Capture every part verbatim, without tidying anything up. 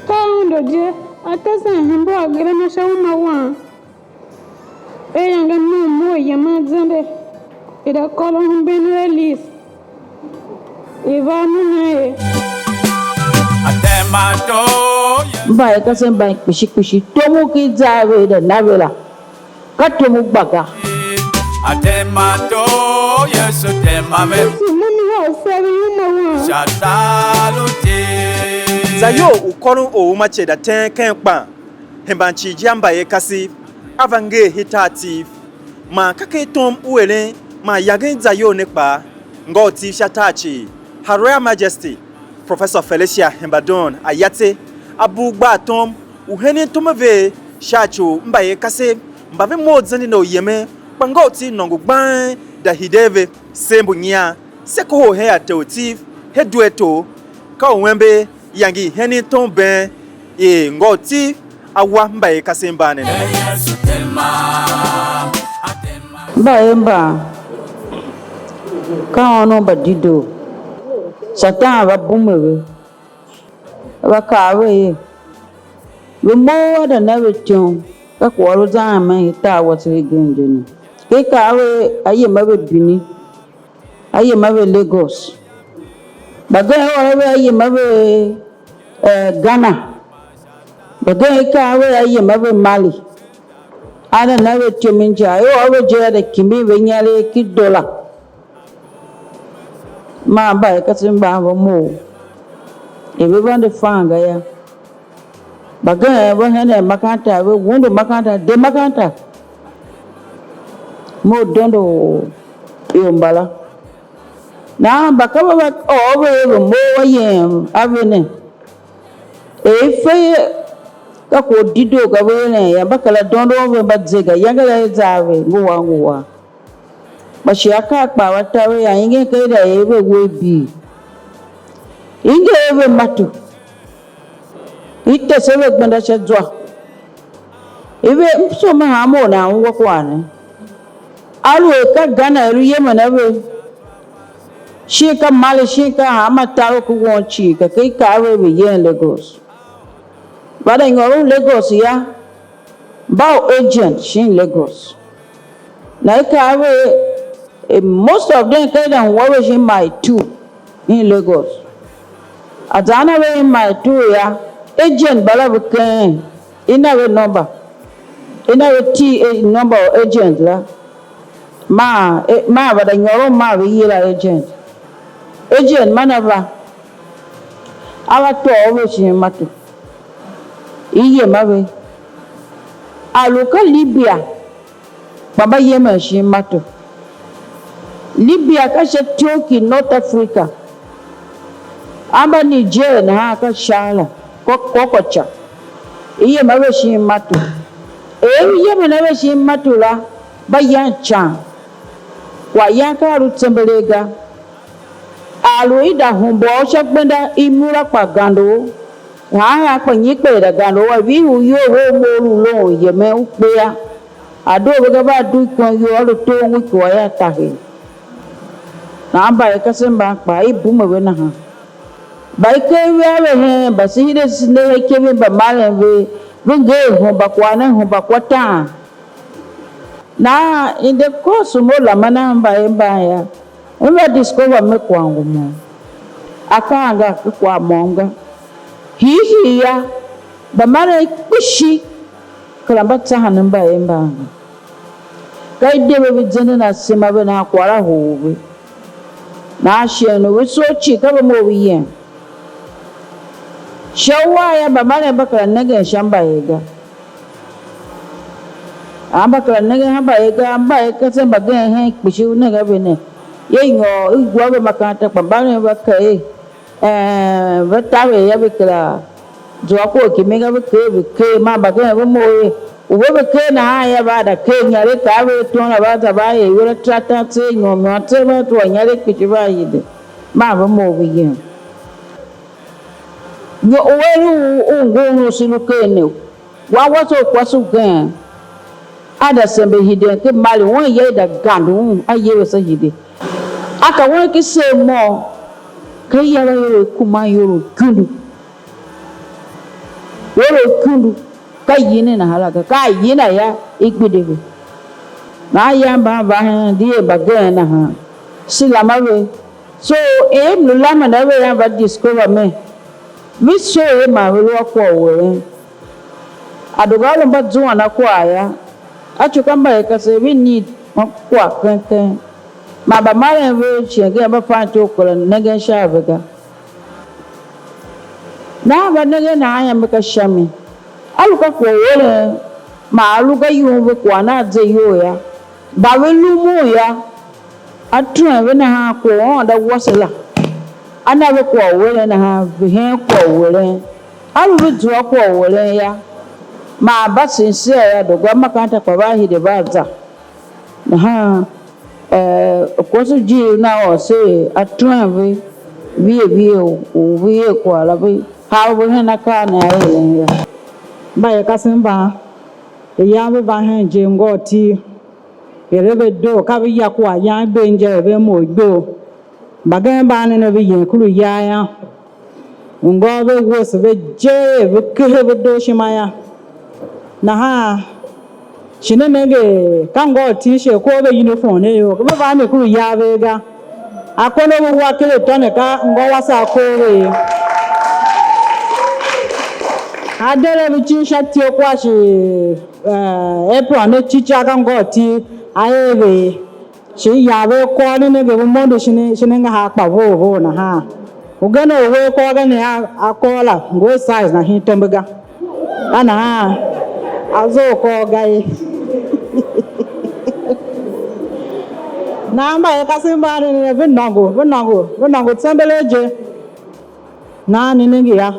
Ka Aôndo je, A tesen hembe u a geren a sha uma wam. Er iyange môm mo u yemen zende, i de kôron hemben u Elis, i va a mo hen ye. Mba er kasev mban kpishi kpishi, tom u ki za ve, i de na ve la, ka tom u gba ga. Atema to, Yesu tema ve. Yesu, mo mi ha u seven uma wam. Shataluti. Zayol u kôron u uma ce da ten ken kpan, hemban cii je a mbayev kasev, a va nger hen tar Tiv. Man ka ken tom u eren man yangen zayol ne kpaa, ngô u Tiv sha tar cii, Her Royal Majesty Professor Felicia Hemba Don Ayatse, a bugh gbaa tom u henen tom a ver sha ci u mbayev kasev mba ve mough zenden u yemen, kpa ngô u Tiv nôngo gbain da hide a ve, se mbu nyian, se kohol hen ate u Tiv, hen due tor, ka u ember iyange i henen tom ben, er ngô u Tiv a wa mbayev kasev mban ne ne. Mbayev mban, ka ônov mba dedoo, Satan va bume ve, va kaa ve er, ve mough a da na ve ityom, ka kwagh u lu zan hemen i tar wase hegen je ne. Ke i kaa ve, a yem a ve Benin, a yem a ve Lagos. Mbagenev ôr a ve a yem a ve, eh, Ghana. Mbagenev i kaa a ve a yem a ve Mali. A na na ve ityom inja, i ôr ve je, a de kimbin ve inyaregh ki dollar. Maa mbayev kasev mban ve mough, er ve vande fan ga yô. Mbagenev ve henen makaranta, ve wundu makaranta, de makaranta, mough dondo ior mbala. Nahan mba ka ve va ôr ve er ve mough a yem a ve ne, er i fe ye, ka kwagh u dedoo ga ve eren yô, mba kera dondon ve mba ze ga, iyange la i za a ve, ngu wa, ngu wa. Kpa shi akaa kpaa va ta ve yô, ingen ka i da er ve uwegh bii. I nger ve matu, i tese ve gbenda sha zwa. I ve, m soo me hanma or nan ungwa kwagh ne. Aluer ka Ghana er u yemen a ve, shin ka Mali, shin ka hanma tar u ku won cii, ka ke i kaa ve, ve yen Lagos. Vada nyôron Lagos yô, mba u agent shin Lagos. Na i kaa ve, eh, most of them ka i da ungwa ve shin mile two in Lagos. A zan a ve in mile two yô, agent mbala ve keghen, i na ve number, i na ve T A number u agent la. Maa, eh, maa vada nyôron maa ve yila agent. Agent man a va, a va tôô ve shin mato, i yem a ve. A lu ka Libya, kpa mba yemen shin mato. Libya ka sha Turkey, North Africa. A mba Niger nahan ka Shala, ka Kokocha. I yem a ve shin mato. Er i yemen a ve shin mato la, mba yan ican. Kwaghyan ka a lu tsembelee ga. A lu i da hemba u sha gbenda i mura kpa gande u, hanhan kpa nyi kpa i da gande u a vihi u iyol ve u mough u loon u yemen u kpe yô, a doo ve ga, vea dugh ikon iyol, a lu togh un ikua yô, a taher. Nahan mbayev kasev mban kpaa i bume ve nahan. Mba i ker ve a ve heen, mba se hide se ne sha ikev i mbamaren ve, ve nger hemba kwagh ne, hemba kwa taan. Nahan in the course mo laman a mbayev mban yô, m va discover me kwagh ngu môm. Akaa nga ka kwagh môm ga. Hiihii yô, mbamaren kpishi kera mba tsahan mbayev mban ga. Ka i de ve, ve zenden asema ve nahan kwagh la hoo ve. Nahan shighe u ve soo cii ka ve mough ve yem. Sha uwar yô, mbamaren mba kera nengen sha mbayev ga. A mba kera nengen sha mbayev ga, mbayev kasev mbagenev hen kpishi u nenge a ve ne. Ye nyôr i gwa ve makaranta, kpa mbagenev va kaa er, ee, ve taver yô, ve kera zua kwagh u kimin ga, ve ker, ve ker, man mbagenev ve mough er, u ve ve ker nahan yô, vea da ker inyaregh, ka a ve aton la, va za va er iwer ataratar tseegh, nyom nyom tseegh, va zua inyaregh kpishi, va hide, man ve mough ve yem. Nyo u eren u, u ngun u se lu ken ne, wan wase u kwase ugen, a da sembe hiden ken Mali, wan ya i da gande un, a yevese hide. A ka wan ken seer môm, ka ya va ior i kuma ior u gundu. or u ikundu, ka yina nahan la ga, ka a yina yô, i gbidye ve. Nahan ya mban va hen, di er mbagenev nahan, se lama ve. So, er m lu lamen a ve yô, va discover mer, ve soo ye man ve lu a kwagh u eren. A due a lu mba zuan a kwagh yô, a tsuka mbaikasen ve need ma kwagh keng keng. Man mbamaren ve shi ngeen mba fan ityough kera nengen sha a ve ga. Nahan va nengen nahan yô, me ka sha mi. A lu ka kwagh u eren, man a lu ka yum ve kwagh nan ze iyol yô, mba ve lumun yô, a tuen ve nahan kwagh u Aôndo a wase la, a na ve kwagh u eren nahan, ve hen kwagh u eren. A lu ve zua kwagh u eren yô, man mba sincere yô, doo gwa makaranta kpa vea hide vea za. Nahan, eh, Apostle Jighilnagh ôr se er a tuen ve, vie vie u, u ve er kwagh la, ve hau ve hen akaa ne a eren yô. Mba er kasen mban, iyan ve va hen je ngôôtiv, er ve doo, ka ve ya kwaghyan i gbe inja er ve mough igbo. Mbagenev mba a ne ne ve yen ku lu ya yô, ngô ve wuese ve je er ve kehe ve doo ishima yô. Nahan shi ne nenge er ka ngôôtiv shi a kor ve uniform ne iyol, ve va mi ku lu ya ve ga. A kon a ve wa ker atô ne, ka ngô wase a kor ve ye. A de ve cir sha ityough kua shi, eh, apron ne cicia ka ngôôtiv a er ve ye. Shi yar ve akôr ne nenge ve mondo shin, shin angahar kpa vough vough nahan. Ugen u we akôr ga ne a, akôr la ngu a size na hin tembe ga. Ka nahan a zough akôr ga ye. Nahan mba er kasen mba ne ne ve nôngo, ve nôngo, ve nôngo tsembele je. Nahan ne nenge ya.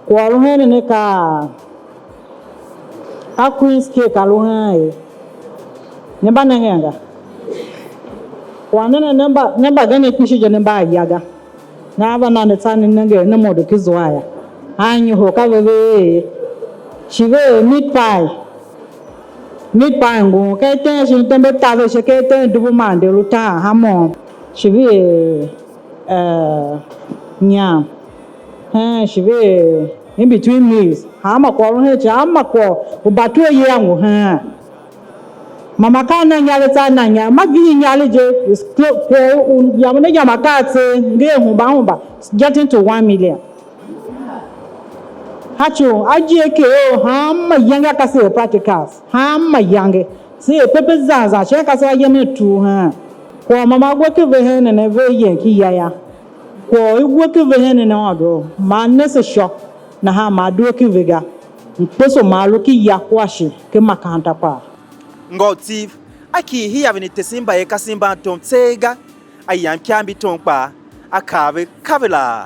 Kwagh u lu hen ne ka, ka Queen's Cake a lu hen ye. Ne mba nengen ga. Kwagh ne ne, ne mba, ne mbagenev kpishi je ne mba a ya ga. Ne a va na ne tsa ne nenge ne mondo ki zua ya. A nyoho ka ve ve er ye. Shi ve er meat pie. Meat pie ngun ka iten shin tembe taver shi ka iten dubu man de lu taan ha môm. Shi ve er, eh, nyam. Hen shi ve er in between meals. Hanma kwagh u hen ci, hanma kwagh u batue ye a ngu hen. Mama ka a na inyaregh tsa a na inyaregh. Ma vihi inyaregh je, is clo-, kwagh u yamen a yam akaa tseegh, nger hemba hemba, getting to one million. Hacho, a je ker hanma iyange a ka se er practicals, hanma iyange. Se er pepe zan zan, shi a ka se a yemen tugh hen. Kwagh ma ma we ki ve hen ne ne ve yen ki ya ya. Kwagh i we ki ve hen ne ne Aôndo, ma a ne se shô, nahan ma a due ki ve ga. Mkposo ma a lu ki ya kua shi ken makanta kpaa. Ngôôtiv, a kighir hia vini tesen mbaerkasen mban tom tseegh ga, a yam ikav mbi tom kpaa, a kaa ve, ka ve laa.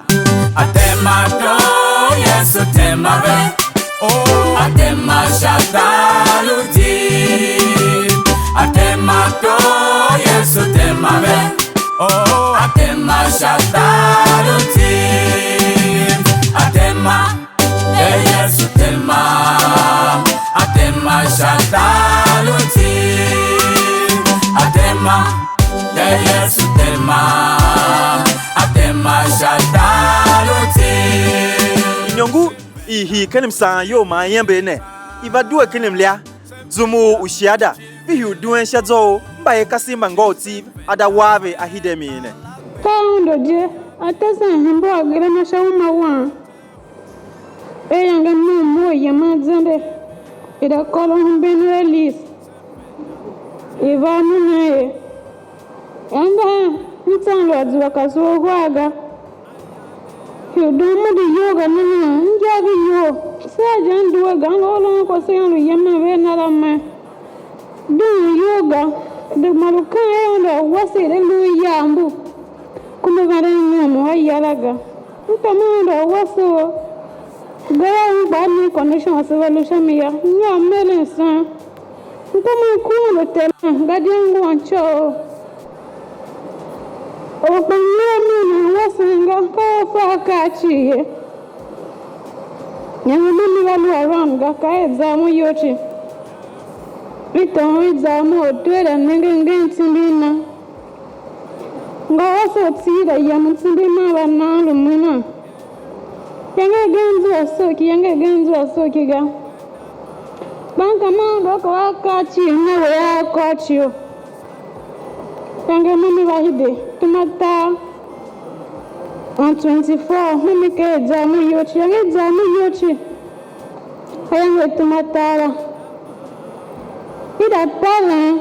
Atema tom, Yesu tema ve. Oh, atema sha tar u ijiir. Atema tom, Yesu tema ve. Oh, atema sha tar u ijiir. Atema. Ee Yesu tema, a tema sha tar u ijiir, a tema. Ee Yesu tema, a tema sha tar u ijiir. Iniongo i hii ken msaan you man iember ne, i va due ken mlia, zum u ushiada vihi u duen sha zwa u mbaerkasen mba ngôôtiv a da war ve a hide a mi ne. Ka Aôndo je, a tesen hembe u a gema sha uma wam. Iyange môm mou u yemen zende, i da kôron hemben u Elis, i va a mo hen ye. Anmgbian, m tsan lu a zua kasua uhar ga. Ior doo mo di iyol ga nahan, m inja ve iyol, sea je m due ga, m lu ôron kwase yô, m lu yemen ve a na la mer. Duen iyol ga, de ma lu ken aôndo a wase er a lu a yar mbu, kuma vanden môm u a ya la ga. M tamen aôndo a wase u, gayô, m gba a mi connection ase va lu sha mi yô, m yôô m eren sen. M kuma m ku aôndo Terem, gadia m ngu anco u. Or kpa m lu a mi u nan wasen ga, ka u a fa akaa cii ye. Nyange mo mi va lu around ga, ka er za mo iyol cii. I tôôn i za mo, ortwer la nenge ngeen tindi i na. Ngô ase u tsi da yem mtindi maa va nan lu mena. Iyange igen zua soki, iyange igen zua soki ga. Kpa m kaa a Aôndo, a kar a kar cii ne we a kôr ci u. Iyange mo mi va hide, tum atar. On twenty-four, mo mi ker zan mo iyol cii, iyange zan mo iyol cii. Ayange tum atar la. I da paran,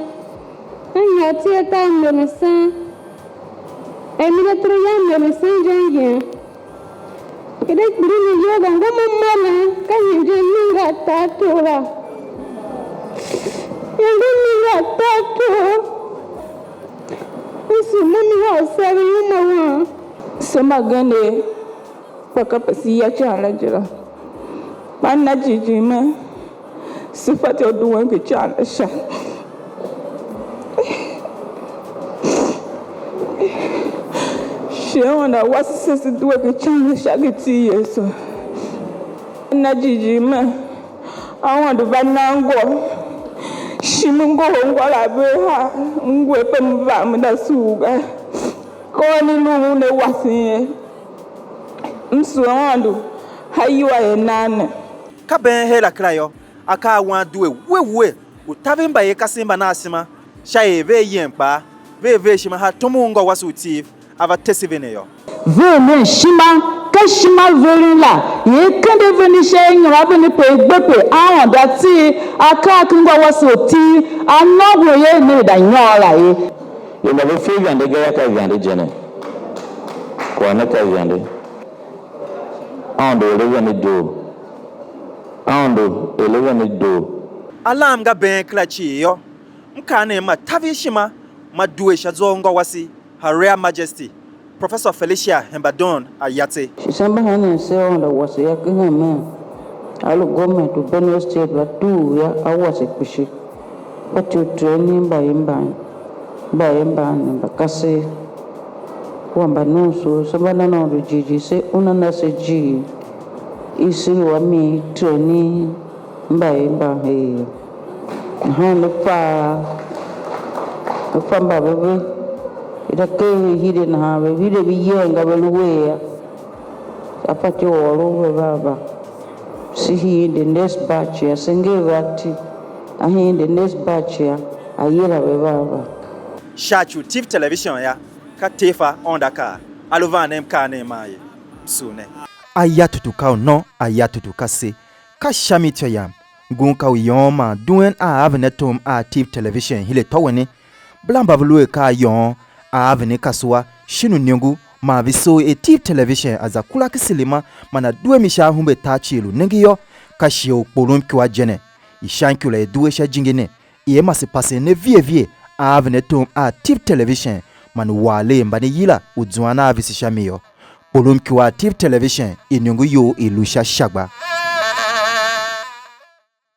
a nyôr iti atar mberesen. Er mi de toro yan mberesen je ngian. I de kpiligh iyol ga, ngô mo maren, ka hii je m nenge a tartor la. Iyange m nenge a tartor, m sugh mo mi haa u seven uma wam. Se mbagenev, kpa kape se ya ican la je la. Kpa m na jighjigh mer, se fatyô u duen ken ican la sha. Shi Aôndo a wase se, se due ken ican la sha, ken iti i Yesu. Na jighjigh mer, Aôndo va nan ngô, shi me ngohol ngô la a bee haa, m ngu a pe m va, me na sugh ga. Ka u ne lu un ne wasen ye. M sugh Aôndo, ha iwua i nan ne. Ka been her la kera yô, akaa a wan due we we u taver mbayev kasev mba nan asema, sha er vea yem kpaa, vea ver ishima ha tom u ngô wase u Tiv a va tese ve ne yô. Ver nen ishima, ka ishima veren la, i̱ kende ven sha inyom a ven pe i gbe pe Aôndo a tser akaa ken ngô wase u Tiv, a nôngo er ne da nyôr la ye. Ior mba ve fe ivande ga yô, ka ivande je ne. Kwagh ne ka ivande. Aôndo ere ven i doo. Aôndo ere ven i doo. Alam nga been kera cii yô, m kaa ne, ma taver ishima, ma due sha zwa u ngô wase, Her Royal Majesty Professor Felicia Hemba Doon Ayatse. Shi se mba henen se Aôndo wase yô, ken hemen a lu government u Benue State la duu yô, a wase kpishi. Fatyô u training mba i mban, mba i mban ne mba kasev, kua mba nomso, se mba nan Aôndo jighjigh, se una na se ijiir i se lu a mi training mba i mban her. Nahan ne fa, ne fa mba ve ve, i da ker ve hide nahan, ve hide ve yem ga ve lu wer yô. A fatyô u ôron ve va va. Se hii in the next batch yô, se nger ve ati. A hii in the next batch yô, a yila ve va va. Sha ci u Tiv Television yô, ka Tefa Aôndo a kaa, a lu van ne mkaanem man ye. M sugh ne. Aya tutu ka u nô, aya tutu ka se. Ka sha mi ityô yam, ngun ka u yôôn man duen a aven atom a Tiv Television hile tôweni. Bala mba ve lu a ka a yôôn a aven kasua shin u niongo, man ve soo er Tiv Television a za kura ken silima man a due mi sha ahumbe tar cii lu nenge yô, ka shighe u kporom ikua je ne. Ishankira i due sha ijingi ne, i a mase pasen ne vie vie a aven atom a Tiv Television, man u war ler mba ne yila u zuan a vese sha mi yô. Kporom ikua a Tiv Television, iniongo you i lu sha Shagba.